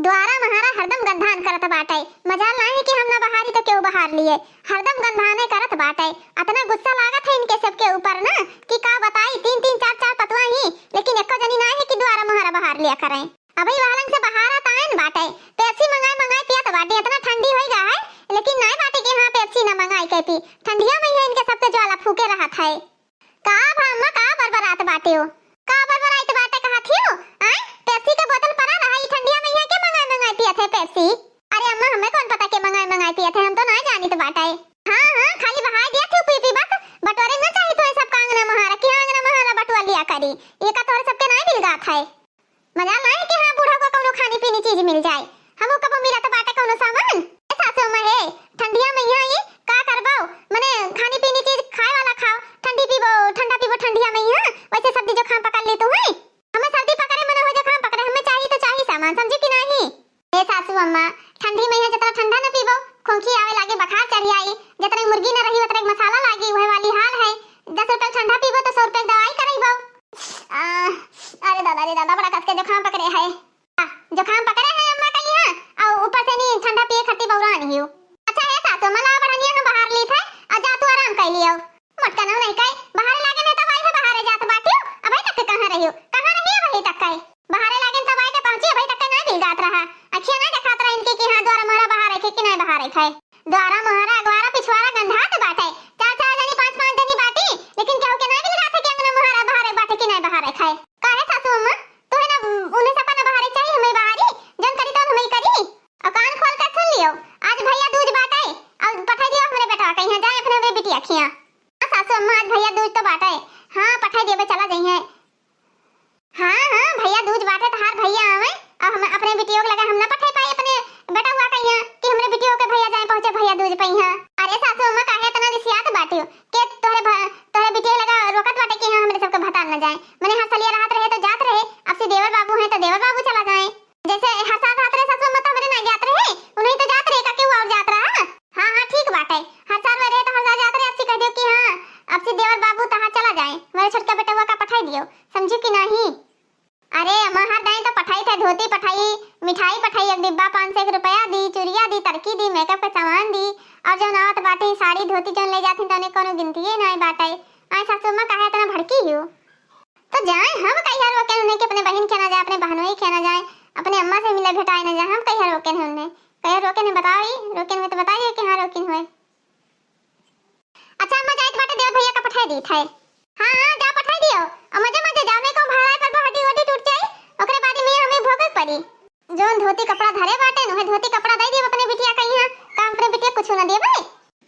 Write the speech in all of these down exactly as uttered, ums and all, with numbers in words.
द्वारा महारा हरदम गंधान करत बाटे। मजाल नाहीं कि हम ना बहारी तो केहू बहार लिए, हरदम गंधाने करत बाटे। अतना गुस्सा लागत है इनके सबके ऊपर ना कि का बताई, तीन तीन चार चार पतवा ही, लेकिन एको जनी नाहीं कि द्वारा महारा बहार लिया करें। अबही वहलन से बहारत आयन बाटे, पेप्सी मंगाए मंगाए पियत बाटे। अतना ठंडी होई गा है, लेकिन नाहीं बाटे कि हाँ पेप्सी ना मंगाए के पी। ठंडिया में ही इनके सबके ज्वाला फूके रहत है। का भा अम्मा, का बरबरात बाटे हो? का बरबरात बाटे कहत हियो? आय, पेप्सी के बोतल परा रहा, ई ठंडिया में यहाँ के मंगाए मंगाए पियत है पेप्सी? अरे अम्मा, हमें कौन पता के मंगाए मंगाए पियत है, हम तो नाहीं जानित बाटे। हाँ हाँ, खाली बहाय दिया थे पी पी बस। बटोरे न चाहित है सबका अंगना महारा, कि हाँ अंगना महारा बटुआ लिया करी। ये का तोहरे सबके नाहीं मिल गात है? मजाल नाहीं कि हाँ बूढ़ा को कौनो खानी पीनी चीज मिल जाए। हमहू कबो मिलत बाटे कौनो सामान? ए सासू अम्मा हे, ठंडिया में यहाँ ई का करबो? मने खानी पीनी चीज खाए वाला खाओ, ठंडी पीबो, ठंडा पीबो ठंडिया में यहाँ। वैसे सर्दी जुकाम पकड़ ली तू है। हमें सर्दी पकड़े मने हो जुकाम पकड़े, हमें चाहिए तो चाहिए सामान, समझी कि नाहीं? ए सासू अम्मा, ठंडी में यहाँ जितना ठंडा न पीबो, खोंखी आवे लागे, बुखार चढ़ी आई, जितने मुर्गी न रही उतने मसाला लागी, वह वाली हाल है। दस रुपये ठंडा पीबो तो सौ रुपये दवाई करइबो। आ, अरे दादा रे दादा, बड़ा कस के जुकाम पकड़े है। आ, जुकाम पकड़े है अम्मा कहिया, और ऊपर से नी ठंडा पिए खातिर बौरान हियो। अच्छा है सासू, मला बढ़निया हम बहार ली थे, और जा तू आराम कर लियो। मोटका नाउ नहीं कहे, बहारे लागे नहीं तब आई है, बहारे जात बाटियो, अबे तक के कहाँ रहियो, कहाँ रही अबे तक के? बहारे लागे तब आई के पहुँची, अबे तक के नहीं मिल जात रहा। अखिया नहीं देखात रहा इनके कि हाँ द्वारा मोहरा बहारे के कि नहीं बहारे खाए। द्वारा मोहरा, अगवारा, पिछवारा गंधात बाटे। चार चार जनी, पाँच पाँच जनी बाटी, लेकिन केहू के नाहीं मिल रहा था कि अंगना मोहरा बहारे बाटे कि नाहीं बहारे खाए। काहे सासू अम्मा, तोहे ना उन्हें सबका ना बहारे चाहिए, हमें बहारी, जौन करी तौन हमें करी। और कान खोल के सुन लियो, आज भैया दूज बाटे, और पठाई दियो हमरे बेटवा के यहाँ, जाए अपने, अपने बिटिया खिया। हाँ सासू अम्मा, आज भैया दूज तो बाटे। हाँ, पठाई दियो, चला जाइए। हाँ, हाँ, भैया दूज बाटे, तहार भैया आवे, अब हम अपने बिटियो के लगे हम ना पठाई पाई अपने बेटवा के यहाँ कि हमरे बिटियो के भैया जाए पहुँचे भैया दूज पे यहाँ। अरे सासू अम्मा, काहे इतना रिसियात बाटियो? के तोहरे भ-, तोहरे बिटियो लगा रोकत बाटे कि हाँ हमरे सबके भतार न जाए? मने हर सलिया रहत रहे तो जात रहे, अब से देवर बाबू हैं तो देवर बाबू चला जाए। जैसे हर साल रहत रहे सासू अम्मा तो हमरे ना जात रहे, उन्हीं तो जात रहे, का केहू और जात रहा? हाँ, हाँ, ठीक बाटे। हर साल वह रहे तो हर साल जात रहे, अब से कह दियो कि हाँ, अब से देवर बाबू तहाँ चला जाए, मेरे छोटका बेटवा का पठाई दियो, समझियो कि नहीं? अरे, अम्मा हर दाई तो पठाई थे, धोती पठाई, मिठाई पठाई, एक डिब्बा पाँच सौ एक रुपया दी, चुरिया दी, तरकी दी, मेकअप के सामान दी, और जौन आवत बाटे साड़ी धोती जौन ले जाती तौने कोनो गिनती ही नाहीं बाटे। आए सासू अम्मा काहे इतना भड़की हियो? तो जाए, हम कहिया रोके उन्हें कि अपने बहिन के ना जाए, अपने बहनोई के ना जाए, अपने अम्मा से मिले भेटाए ना जाए, हम कहिया रोके हैं उन्हें? कहिया रोके नहीं बताओ, ई रोके नहीं तो बताइए कि हाँ रोके हुए। अच्छा अम्मा, जाइत बाटे, देवर भैया का पठाई दीत है। हाँ, हाँ, जा पठाई दियो। और मजे मजे जाओ, नहीं कहूँ भाड़ा पर हड्डी वड्डी टूट जाई, ओकरे बाद में हमें भोगे पड़ी। जौन धोती कपड़ा धरे बाटे, उहे धोती कपड़ा दे दियो अपने बिटिया का यहाँ। का हम अपने बिटिया कुछ ना देबे?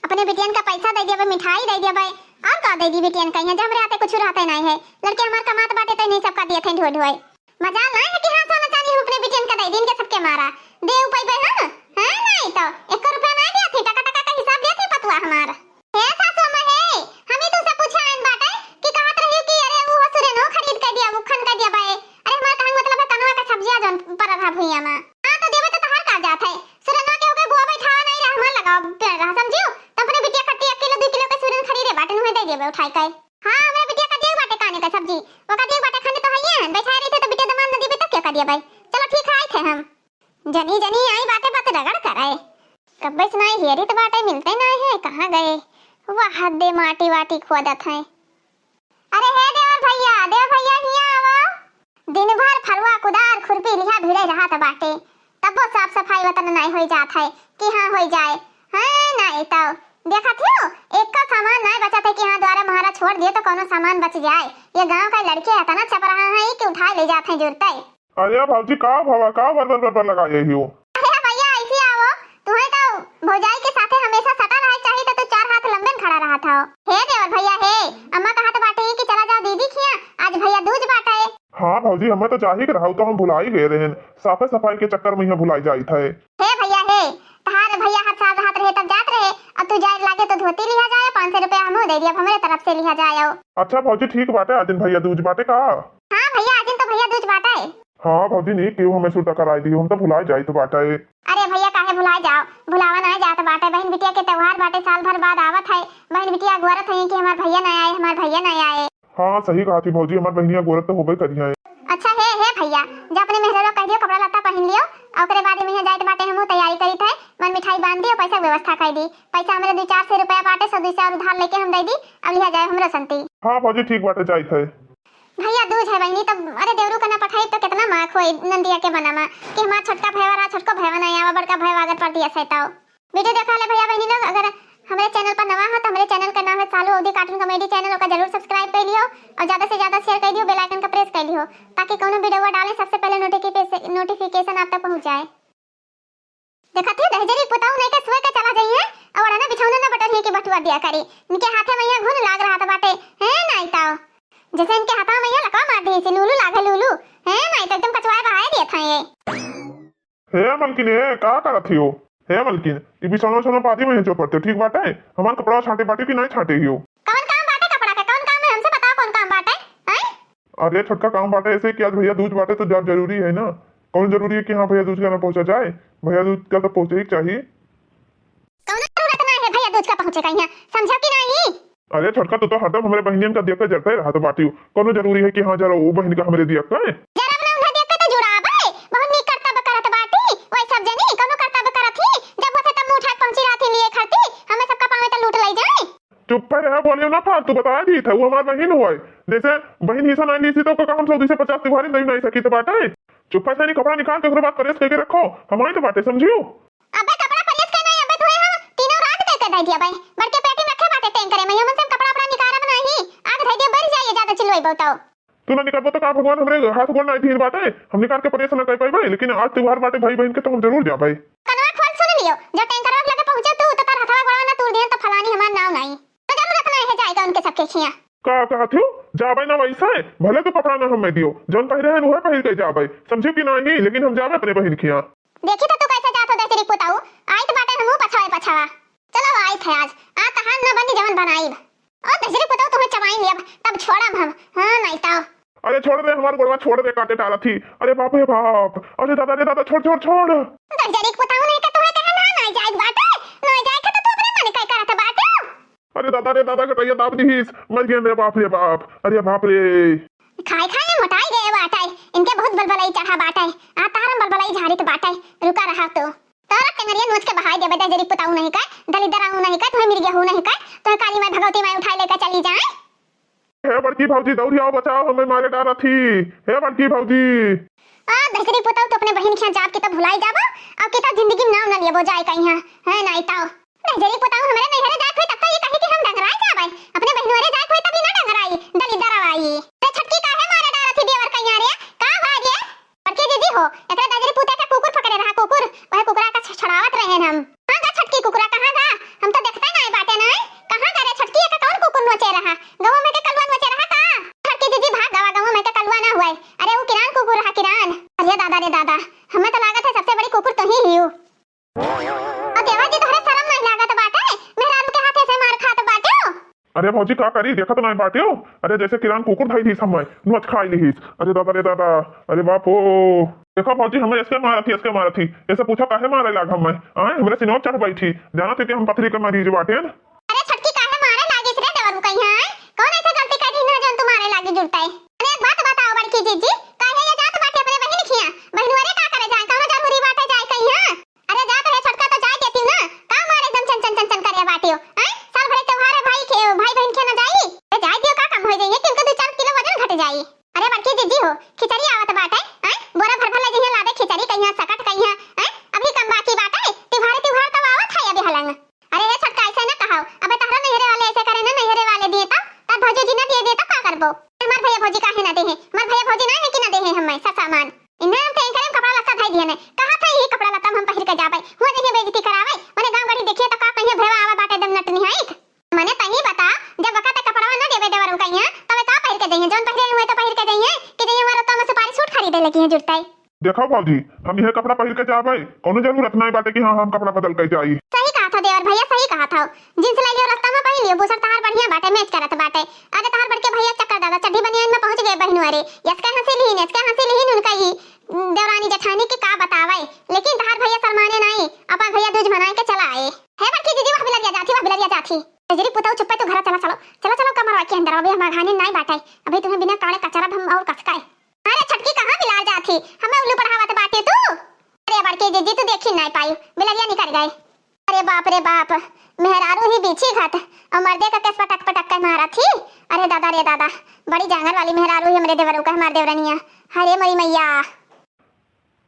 अपने बिटियन का पैसा दे देबे, मिठाई दे देबे, और का दे दी बिटियन का यहाँ, जब हमरे आते कुछ रहते नहीं है। लड़के हमार कमात बाटे तो इन्हीं सबका दिए थे ढोए ढोए। मजाल ना है कि हाँ सोना चांदी हम अपने बिटियन का दे दी, इनके सबके मारा। दे उपई बे हम? हाँ, नहीं तो एक रुपया नहीं दिया थी, टका टका का हिसाब दिया थी पतुआ हमार। हे सासू अम्मा हे, हम ही तुमसे पूछे आइन बाटे कि कहत रही कि अरे वो सुरेनो खरीद के दिया, वो खन के दिया बाए। अरे हमार कहन मतलब है कनवा का सब्जिया जौन पर रहा भुइया में। हाँ तो देवे तो तहार का जात है। सुरेनो के होके बुआ बैठा नहीं रहा, हमार लगाओ पेड़ रहा, समझियो? तो अपने बिटिया खातिर एक किलो, दो किलो के सुरेन खरीदे बाटे, उन्हें दे देबे उठाई के। हाँ, हमरे बिटिया का दिया बाटे काने का सब्जी, वो का दिया बाटे खाने तो है, बैठा रही थे तो बिटिया दमाद न देबे तो क्या कर दिया भाई? चलो ठीक है, आए थे हम। जनी जनी आई बाटे बात रगड़ करे। कब्बे से नाई हेरित बाटे, मिलते नाई है, कहाँ गए? वाह, हद दे माटी वाटी खोदत है। अरे हे देवर भैया, देवर भैया हियाँ आवो। दिन भर फलवा कुदार खुरपी लिहा भिड़े रहत बाटे, तब्बो साफ सफाई वतन नाई होई जात है कि हाँ होई जाए। हाँ, नाई तो देखत हियो, एक का सामान नाई बचत है कि हाँ द्वारा महारा छोड़ दिए तो कोनो सामान बच जाए। ये गांव का लड़के इतना चपराहा है कि उठाए ले जात है जुरते। अरे भौजी, का भवा, का बर बर बर बर लगाए हियो? अरे भैया, ऐसे आवो, तुम्हें तो भौजाई के साथे हमेशा सटा रहे चाहिए, तो तू चार हाथ लंबे न खड़ा रहा था। हे देवर भैया, हे अम्मा कहत बाटे कि चला जाओ दीदी खिया, आज भैया दूज बाटे। हाँ भौजी, हमें तो चाही के रहा, तो हम भुलाई गए रहन, साफे सफाई के चक्कर में यहाँ भुलाई जाई थे। हे भैया, हे तहार भैया हर साल रहत रहे तब जात रहे, अब तू जाए लागे तो धोती लिहा जाए, पाँच सौ रुपया हमहू दे दिया, हमरे तरफ से लिहा जाए। अच्छा भौजी, ठीक बाटे, आज दिन भैया दूज बाटे का? हाँ भैया, आज दिन तो भैया दूज बाटे। हाँ भौजी, नीक केहू हमें सुरता कराई दियो, हम तो भुलाए जाइत बाटे। अरे भैया, काहे भुलाए जाओ, भुलावा ना जात बाटे, बहन बिटिया के त्योहार बाटे, साल भर बाद आवत है, बहन बिटिया अगोरत है कि हमार भैया ना आए, हमार भैया ना आए। हाँ सही कहा थी भौजी, हमार बहनिया अगोरत तो होबे करी है। अच्छा हे, हे भैया, जा अपने मेहरारू कह दियो कपड़ा लत्ता पहन लियो, और ओकरे बाद दियो, पैसा के व्यवस्था कइ दी। पैसा हमरे दुइ चार सौ रुपया बाटे, सौ दुइ सौ और उधार लेके हम दइ दी। अब लिहा जाए हमरो संती। हाँ भौजी, ठीक बाटे, जाइत है। भइया दूज है बहिनी, तब अरे देवरू के ना पठाई तो कितना माख होई नंदिया के मना मा कि हमार छोटका भइया रहा, छोटको भइया नहीं आवा, बड़का भइया अगर परदेस है तो। वीडियो देखा ले भइया बहिनी लोग, अगर हमरे चैनल पर नवा हो तो हमरे चैनल का नाम है सालू अवधी कार्टून कॉमेडी चैनल, ओका जरूर सब्सक्राइब कइ लियो और ज्यादा से ज्यादा शेयर कइ दियो, बेल आइकन का प्रेस कइ लियो, ताकि कौनो वीडियो डालें सबसे पहले नोटिफिकेशन, नोटिफिकेशन आप तक पहुँच जाए। देखत ही दहिजरी पुताऊ नहीं के सोए के चला जाइए और ना बिछौना ना बटोरिए के बटुआ दिया करी। इनके हाथे में यहाँ घुन लाग रहा था बाटे, हैं नाई ताओ। जैसे इनके हाथा में यहाँ लकवा मार दी से लूलू लागे लूलू, हैं नाई तो एकदम कचवाए बहाए दिए था ये। हे मलकिन, ए, का करत हियो? हे मलकिन, ई बिछौना उछौना पाती में चोपड़ते, ठीक बाटे? हमार कपड़ा छांटे बाटे कि नहीं छांटे हियो? कौन काम बाटे कपड़ा के? कौन काम है? हमसे बताओ कौन काम बाटे? हैं? अरे छोटका काम बाटे, ऐसे कि आज भइया दूज बाटे तो जाब जरूरी है ना। कौन जरूरी है कि हाँ भइया दूज का ना पहुँचा जाए? भइया दूज का तो पहुँचे ही चाहिए। कौनो जरूरत ना है भइया दूज का पहुँचे का यहाँ, समझो कि नहीं? अरे छोटका, तू तो हरदम हमरे बहिनियन का देख के जरते रहत बाटियो। कौनो जरूरी है कि हाँ जरा वो बहिन का हमरे दिया का है? जरा अपना उन्हें देख के तो जुड़ाबे, बहुत नीक करतब करत बाटी। वही सब जनी कौनो करतब करत ही, जब होते तब मुँह उठा के पहुँची रहती लिए खरती, हमें सबका पावे तो लूट लई जाए। चुप पे रहा, बोलियो ना फालतू, बता दी था, वो हमार बहिन हुआ है। जैसे बहिन हिस्सा नहीं ली थी तो का हम सौ से पचास तिवारी नहीं, नहीं सकी तो बात है। चुप पे से नहीं, कपड़ा निकाल के ओकरे बाद प्रेस करके रखो, हमारी तो बातें समझियो। अबे कपड़ा प्रेस के नहीं, अबे धोए हम तीनों रात के के दे दिया भाई। बड़के पेटी में रखे बाटे टैंकरे में, हमन से कपड़ा अपना निकालब नहीं। आग धई दिया, बल जाइए, ज्यादा चिल्लोई बहुताओ। तू ना निकलबो तो का भगवान हमरे हाथ गोड़ ना धीर बाटे, हम निकाल के प्रेस ना कर पाई भाई, लेकिन आज त्योहार बाटे भाई बहन के तो हम जरूर जा भाई। कनवा खोल सुन लियो, जो टैंकर लगे पहुंचे तू तो तार हथवा गोड़वा ना तोड़ दिहन तो फलानी हमार नाव नहीं। तो जरूरत नहीं है जाएगा उनके सबके खिया। का कहत हो? जाबे ना वैसे, भले तू कपड़ा ना हमें दियो, जौन पहिरे हैं वह पहिर के जाबे, समझियो कि नहीं, लेकिन हम जाबे अपने बहन खिया। देखी तो तू कैसे जात हो दहिजरी पुताऊ, आई तो बाटे हमहू पछावे पछावा। चलो आई थे आज, आ तहार न बनी जवन बनाई। ओ दहिजरी पुताऊ तुम्हें चबाई लियब, तब छोड़ब हम, हाँ नहीं तो। अरे छोड़ दे हमार गोड़वा, छोड़ दे, काटे टारत ही। अरे बाप रे बाप, अरे दादा रे दादा, छोड़ छोड़ छोड़। दहिजरी पुताऊ नहीं का तुम्हें कहा ना, नहीं जाए बाटे, नहीं जाए का तो तू अपने मन का करत बाटे। अरे दादा रे दादा, कटैया दाब दिहिस, मर गए रे बाप रे बाप, अरे बाप रे। खाए खाए मोटाई गए बाटे, इनके बहुत बलबलाई चढ़ा बाटे, आ तारम बलबलाई झारित बाटे, रुका रहा तो। तारा टेंगरिया नोच के बहाई देबे, दहिजरी पुताऊ नहीं का, दलिद्दर आऊ नहीं का, तुम्हें मिर्गे हो नहीं का, तुम्हें काली माई भगवती माई उठाए लेकर चली जाए। हे बड़की भौजी, दौड़ी आओ, बचाओ, हमें मारे डारत ही। हे बड़की भौजी। आ, दहिजरी पुताऊ तो अपने बहिन खिया जाब के तो भुलाई जाबो, अब के तो जिंदगी में नाम ना लियबो जाए कहीं, है नहीं तो। दहिजरी पुताऊ हमरे नैहरे जाए कोई तब तो ये कही कि हम डंगराए जाबे, अपने बहिनोरे जाए कोई तब ये ना डंगराई, दलिद्दर आई। रे छोटकी काहे मारे डारत ही देवर कहीं रे, का भाई रे? बड़की दीदी हो, एकरे दहिजरी पुते का कुकुर पकड़े रहा, कुकुर, वह कुकुरा का छ-, छुड़ावत रहे हम। हाँ गा छोटकी कुकुरा, कहाँ गा? हम तो देखते ना बाटे ना। कहाँ गा रे छोटकी, एका कौन कुकुर नोचे रहा? गवा में के कलुआ नोचे रहा का? छोटकी दीदी भाग गवा, गवा में के कलुआ ना हुए। अरे वो किरान कुकुर रहा, किरान। अरे दादा रे दादा, हमें तो लागत है सबसे बड़ी कुकुर तो ही हियो। और देवर जी तोहरे शर्म नहीं लागत बाटे? मेहरारू के हाथे से मार खात बाटे हो। अरे भौजी का करी, देखत नहीं बाटियो? अरे जैसे किरान कुकुर धई लिहिस हमें, नोच खाई लिहिस। अरे दादा रे दादा, अरे बाप हो। देखो भौजी, हमें इसके मारत ही, इसके मारत ही। ऐसे पूछो काहे मारे लाग हमें? आए, हमरे सिनोर चढ़ बैठी। जानत है कि हम पथरी के मरीज बाटेन। अरे छोटकी काहे मारे लागिस रे देवरू कहीं, आए? कौन ऐसे गलती कर दी ना जौन तू मारे लागी जुड़ता है? अरे एक बात बताओ बड़की जीजी, काहे ये जात बाटे अपने बहिन खिया? बहिनोरे का करे जाए, कौनो जरूरी बाटे जाए कहीं, हाँ? अरे जात रहे छोटका तो जाए देती ना, का मारे एकदम चन चन चन चन करे बाटियो, हैं? साल भरे त्योहार है भाई के, भाई बहन के ना जाई? अरे जाए दियो, का कम हो जाइए कि उनका दो चार किलो वजन घट जाई। अरे बड़की जीजी हो, खिचड़ी आवत बाटे, हैं? बोरा भर भर ले जइहे लादे खिचड़ी कहिया, सकट कहिया, हैं? अभी कम बाकी बाटे, त्योहार त्योहार तो आवत है अभी हलंग। अरे ए छोटका ऐसे ना कहाओ, अबे तहरा नैहरे वाले ऐसे करे ना, नैहरे वाले दिए तो, तब भौजी जी ना दिए दिए तो का करबो? हमार भैया भौजी काहे ना देहे? हमार भैया भौजी ना है कि ना देहे हमें सब सामान? इन्हें हम कहीं करे कपड़ा लत्ता धई दिए ने। कहा था यही कपड़ा लत्ता हम पहिर के जाबे। हुआ जइहे बेइज्जती करावे। मने गांव गढ़ी देखिए तो का कहिए भेवा आवे बाटे दम नट निहाइत। मने तही बता, जब बका ते कपड़ा ना देबे देवर कहिया, तबे का पहिर के जइहे? जौन पहिरे हुए तो पहिर के जइहे कि जइहे हमार तो में सुपारी सूट खरीदे लगी है जुड़ताई। देखो भौजी, हम यह कपड़ा पहिर के जाबे, कौनो जरूरत नहीं बाटे कि हाँ हम कपड़ा बदल के जाई। सही कहा था देवर भैया, सही कहा था। जींस ले लियो, रास्ता में पहिन लियो, बुसर तहार बढ़िया बाटे, मैच करत बाटे। अरे तहार बड़के भैया चक्कर दादा चड्ढी बनियान में पहुंच गए बहिनोरे। यसके हंसी लीन, यसके हंसी लीन उनका ही, उम, देवरानी जेठानी के का बतावे। लेकिन तहार भैया शर्माने नहीं, अपन भैया दूज मनाए के चला आए। हे बड़की जीजी, वह बिलरिया जाथी, वह बिलरिया जाथी। दहिजरी पुताऊ चुप्पे तू घरा चला चलो, चला चलो कमर के अंदर, अभी हम अघानी नहीं बाटे, अभी तुम्हें बिना काले कचरा हम और कसकाए। अरे छोटकी कहाँ बिलार जाथी, हमें उल्लू बढ़ावत बाटे तू। अरे बड़की जीजी तू देखी नहीं पाई, बिलरिया निकल गए। रे बाप रे बाप, मेहरारू ही बीछी घात अउ मर्दे का केस पटक पटक के मारत ही। अरे दादा रे दादा, बड़ी जांगर वाली मेहरारू ही हमरे देवरू का, हमार देवरनिया। अरे मोरी मैया।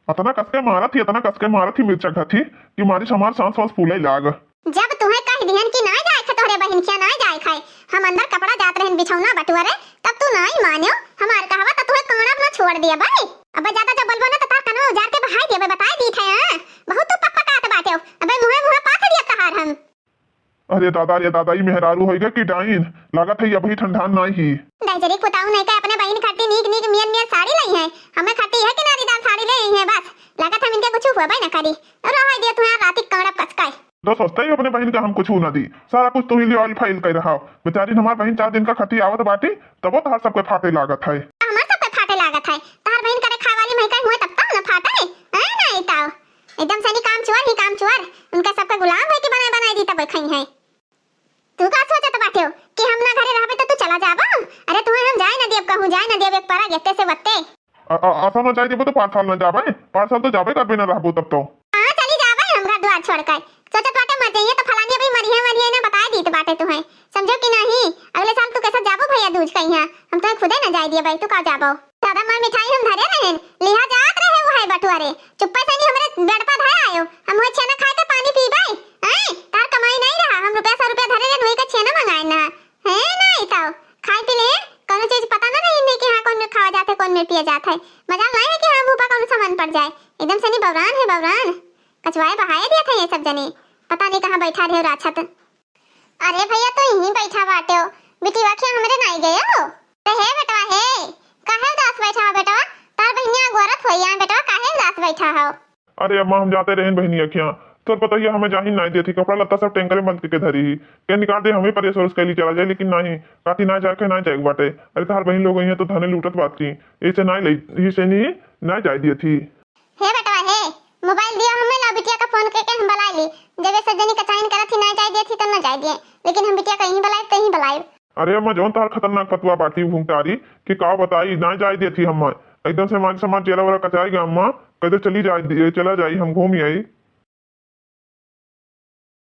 अतना कस के मारत ही, अतना कस के मारत ही, मिर्चा घात ही कि मारिस हमार सांस वास फूले लाग। जब तुहें कह दिहन कि नाहीं जाए खे तोहरे बहिन खिया, नाहीं जाए खे, हम अंदर कपड़ा जात रहन बिछौना बटुअरे, तब तू नाहीं मान्यो। हमार कहवा त तुहें कानब ना छोड़ दिया भाई। अबे ज्यादा जब बोलबो ना त तार कनवा उजार के बहाई दिया, अबे बताई दी थे, हाँ? बहुत तू पकपकात बाट्यो। अबे मुँहे मुँहे पाथ दिया तहार हम। अरे दादा, अरे दादा, ई मेहरारू होइगा कि डाइन? लागत है अबही ठंडान नाहीं ही। दाई जरी कुताऊ नहीं का अपने बहिन खाती नीक नीक मियन मियन साड़ी लई है। हमें खाती है कि नारीदार साड़ी ले आई है बस। लागत हम इनके कुछ हुआ भाई ना करी। रहा दिया तुहें राती कानब कस के। तो सोचते ही अपने बहिन का हम कुछ ना दी। सारा कुछ तू ही लियाइल फाइल कर रहा। बेचारी हमार बहिन चार दिन का खाती आवत बाटी, तबो तहार सबके फाटे लागत है। हमार सबके फाटे लागत है। तहार बहिन करे खाए वाली महकाई हुए तब तो न फाटे। हैं ना इताओ। एकदम सनी काम चोर ही काम चोर। उनका सबके गुलाम है कि बनाए बनाए दी तब खाई है। तू का सोचत बाट्यो कि हम ना घरे रहबे तो तू चला जाबो? अरे तुहें हम जाए ना देब कहूँ, जाए ना देब एक परा गेते से वत्ते। अ-, अ-, असा ना जाए देबो तो पाँच साल ना जाबे, पाँच साल तो जाबे करबे ना रहबो तब तो। हाँ, चली जाबे हम घर द्वार छोड़ के। सोचत बाटे मर जाइए तो फलानी अभी मरिहे मरिहे ना बताए दीत बाटे तुहें। समझो कि नाहीं? अगले साल तू कैसे जाबो भैया दूज कहिया? हम तुहें खुदे ना जाए दिए भाई, तू का जाबो? दादा मार मिठाई हम धरे रहन, लिहा जात रहे वो है बटुअरे। चुप्पे से नहीं हमरे बेड पर धरे आयो। हम वो छेना खाए के पानी पीबे। हैं? तार कमाई नहीं रहा, हम रुपया सौ रुपया धरे रहन, वही का छेना मंगाए ना। हैं ना, ई तो खाए पी ले, कौनो चीज पता ना रही इन्हें कि हाँ, कौन में खावा जात है, कौन में पिया जात है। मजाल नहीं है कि हाँ, मुँह पर कौनो सामान पड़ जाए। एकदम सनी बौरान है, बौरान। कचवाए बहाए दिया था ये सब जने। पता नहीं कहाँ बैठा रहे राछत। अरे भैया, तू यहीं बैठा बाटे हो। बिटिया खिया हमरे नाई गए हो? अरे हे बेटवा, हे, काहे उदास बैठा हो बेटवा? तार बहिनिया गोरत होई यहाँ बेटवा, काहे उदास बैठा हो? अरे अम्मा, हम जाते रहेन बहिनिया खिया। तोर पतोहिया हमें जाहिन नाई देती, कपड़ा लत्ता सब टैंकरे बंद करके धरी ही। के निकाल दे, हमें परेस वरेस कैली चला जाए, लेकिन नाहीं, काती ना जाए के, ना जाए के बाटे। अरे तहार बहिन लोग यहाँ तो धने लूटत बात की, ऐसे नाई लई, ही से नहीं, ना जाए दिए थी। हे बेटवा हे, मोबाइल दियो हमें, ला बिटिया का फोन करके हम बुलाई ली। जब ये सब जनी कचाइन करत ही ना जाए दिए थी तो ना जाए दिए, लेकिन हम बिटिया कहीं बुलाए, कहीं बुलाए। अरे अम्मा, जौन तहार खतरनाक पतवा बाटी भूमतारी कि का बताई, ना जाए देती हम। एकदम से हमारे समाज चेला वाला कचाई गया अम्मा, कहते चली जाए, चला जाई, हम घूम आई।